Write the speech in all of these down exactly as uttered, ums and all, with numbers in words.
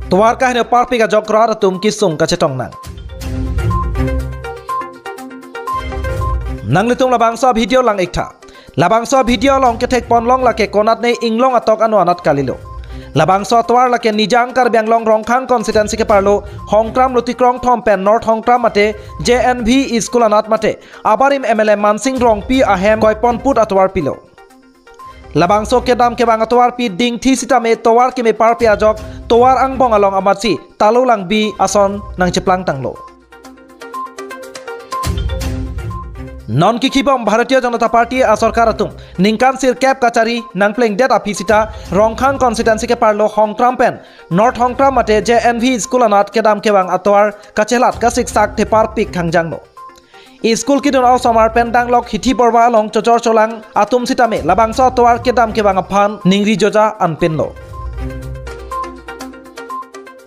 Tovar kaheno parpik ajok rat atum kesung kachetong nang. Nanglitum labangso video lang-ik tha. Labangso video along kethek ponlong lake konat ne inglong atok ano anat kalilo. Labangso atovar lake Nijang Karbi Anglong Rongkhang constituency keparlo Hongkram Luti Krongthom pen North Hongkram mate J N V school anat mate abarim M L A Mansing Rongpi ahem koipon put atovarpilo. Labangso kedam kevang atovarpi dingthi sitame tovar keme parpik ajok tovar angbong along amatsi Talo Langbi ason nangcheplang tanglo. Non kikhibom Bharatiya Janata Party asorkar atum ningkan sirkep kachari nangplengdet aphi sita Rongkhang constituency keparlo Hongkram pen North Hongkram mate J N V school anat kedam kevang atovar kachelat kasiksak theparpik khangjanglo. School kedun a-osomar pen danglok hithi porba along chojor cholang atum sitame labangso atovar kedam kevang aphan ningri joja anpinlo.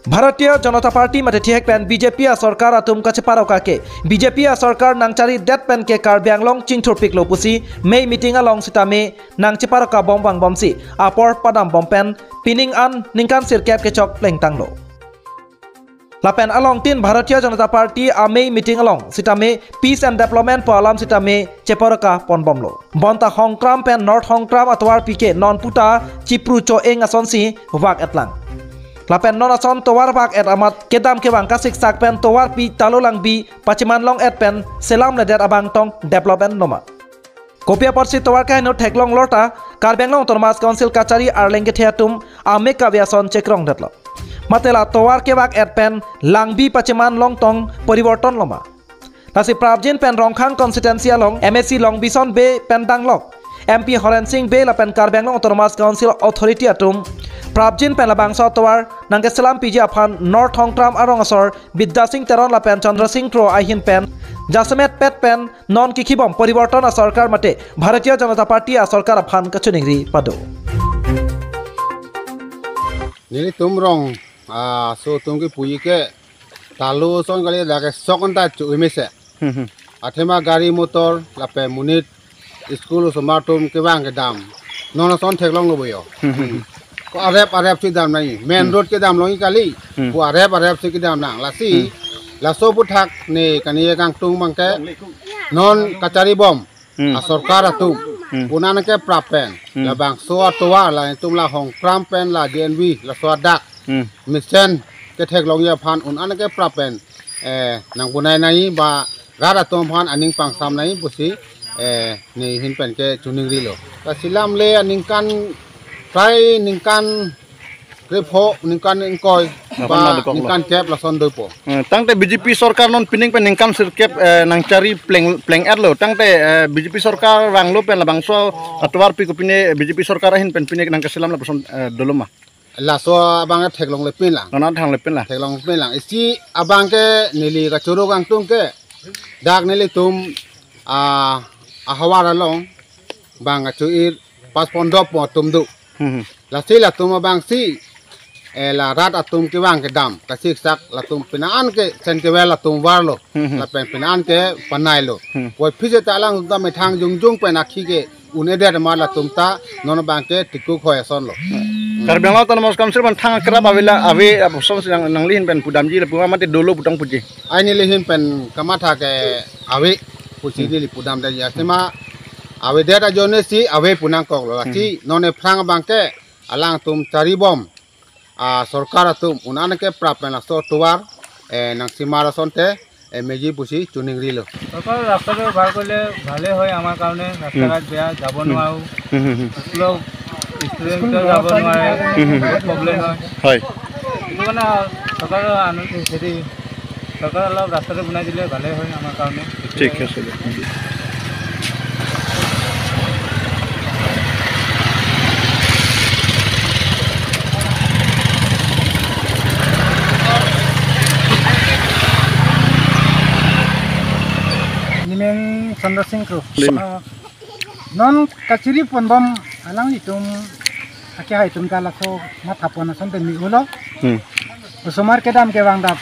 Bharatiya Janata Party mate thihek pen B J P asorkar atum kacheparoka ke B J P asorkar nangcharidet pen ke Karbi Anglong chingthurpiklo pusi mei meeting along sitame nangcheparoka bom vangbomsi apor padam bom pen pining an ningkan sirkep kechok plengtanglo. Lapen along tin Bharatiya Janata Party amei meeting along sitame peace and development pu alam sitame cheparoka ponbomlo. Bonta Hongkram pen North Hongkram atovarpi ke non puta chipru cho-eng asonsi vak-etlang. Lapen non ason tovar vak-et amat kedam kevang kasiksak pen tovarpi Talo Langbi pacheman long-et pen selamledet abang tong development noma. Kopi apotsi tovar kaheno theklong lorta Karbi Anglong Autonomous Council kachari arleng kethe atum amek kave ason chekrongdetlo. Mate la tovar kevak-et pen langbi pacheman long tong poriborton loma. Lasi prapjin pen Rongkhang constituency along M A C Longbison Bey pen danglok M P Horen Sing Bey lapen Karbi Anglong Autonomous Council authority atum prapjin pen labangso atovar nangkeselam piji aphan North Hongkram arong asor Bidya Sing Teron lapen Chandra Sing Kro ahin pen jasemet pet pen non kikhibom poriborton asorkar mate Bharatiya Janata Party asorkar aphan kachiningri pado. Nelitum rong aso atum kepuji ke talo ason kali, dak ke sok anta chu-i mese. Hmm, hmm. Athema gari motor lapen monit school osomar atum kevang kedam non ason theklonglo bo yo. Hmm, hmm, hmm. Ko arep arep si dam nangji. Main Hmm. road kedam longji kali. Hmm. Ko arep arep si kedam nang. Lasi Hmm. laso aphuthak ne kani kangtung abang ke non kacharibom Hmm. asorkar atum Hmm. un-an ke prap pen Hmm. labangso atovar la itum la Hongkram pen la J N V laso adak Hmm. mesen ketheklongji aphan un-an ke prap pen, eh, nangpunai nai ba rat atum aphan aning pangsam nai pusi, eh, ne ahin pen kechiningrilo. Kasilam le aningkan, prai ningkan krepho, ningkan ingkoi, Aphan ba nadukoklo. ningkan kep lason dopo. Eh, tangte B J P sorkar non pining pen ningkan sirkep, eh, nangchari pleng, pleng-etlo. Tangte, eh, B J P sorkar vanglo pen labangso atovarpi ko pine B J P sorkar ahin pen pine nangkasilam lapuson, eh, doloma. Laso abang ke theklonglepin lang. Nana thanglepin lang. Theklonglepin lang. Isi abang ke neli kachoro kangtung ke dak nelitum, ah, ahavar along bang kachu-ir pas pondop mo atum do. Hmm, hmm. Lasi latum abang si, eh, la rat atum kevang kedam kasiksak latum pine-an ke sen kevel latum varlo. Hmm, hmm. Lapen pine-an ke panailo. Hmm. Puvoiphit seta alangtum ta methang jongjong pen akhi ke un-edet amat latum ta non abang ke tikuk hoi asonlo. Karbi Anglong Autonomous Council pen thang akrap ave la, ave apuson si nang, nangli ahin pen pudamji lapu mate dolo putang puji. Ai neli ahin pen kamatha ke ave pusi Hmm. neli pudamde ya. Sema avedet ajoine si ave pu nangkoklo. Lasi Hmm. non ephrang abang ke alangtum charibom asorkar atum un-an ke prap pen laso atovar, eh, nangsimar asonte, eh, meji pusi chiningrilo. চৰকাৰৰ ৰাস্তাটো ভাল কৰিলে ভালেই হয় আমাৰ কাৰণে। ৰাস্তা উম। ঘাট বেয়া, যাব উম। নোৱাৰোঁ। উম, হুম, হুম। স্কুলৰ ষ্টুডেণ্টে যাব নোৱাৰে, উম, হুম। বহুত প্ৰব্লেম হয়। হয়। সেইটো কাৰণে চৰকাৰৰ আন-, হেৰি, চৰকাৰে অলপ ৰাস্তাটো বনাই দিলে ভালেই হয় আমাৰ কাৰণে। ঠিক আছে দিয়ক। Nening Chandra Sing Kro. Lima. Ah, non kachiri ponbom alanglitum akehai atum ta laso mathapon asonte me-olo. Hmm. Osomar kedam kevang dak.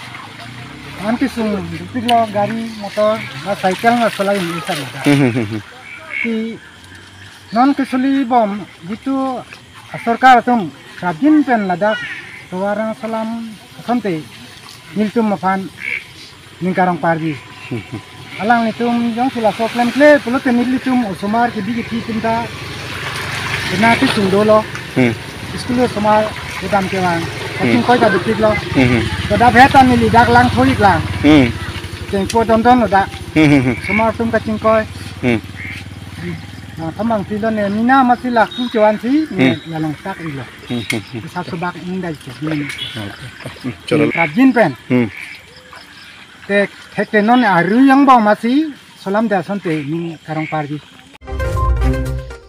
Anti sung dupiklo gari motor ba cycle na solai ni isa ladak. Hmm, hmm, hmm, hmm. Ti non kesolibom jitu asorkar atum prapjin pen ladak tovar nangselam Asonte nelitum aphan ning karong parji. Alanglitum jongsi laso klemkle pulote nelitum osomar kebi kethi atum ta kena ti sungdolo. Hmm. School osomar kedam kevang. Hmm. Kachingkoi ta dupiklo. Hmm. Kedap het ta neli dak lang thoik lang. Hmm. Chengpo dondon lo dak. Hmm, hmm, hmm. Osomar atum kachingkoi. Hmm. Nangthamang pilo ne mina masi lakhu chevan si ne Hmm. lalong tak ilo. Hmm, hmm, hmm. Sab sobak indai ke. Cholo. Prajin pen. Hmm. Te thekte non aru yang bang masi solam da asonte ning karong parji.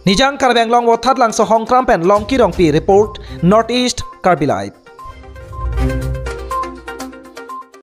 Nijang Karbi Anglong Vothatlangso Hongkram pen Longki Rongpi report, North East Karbi Live.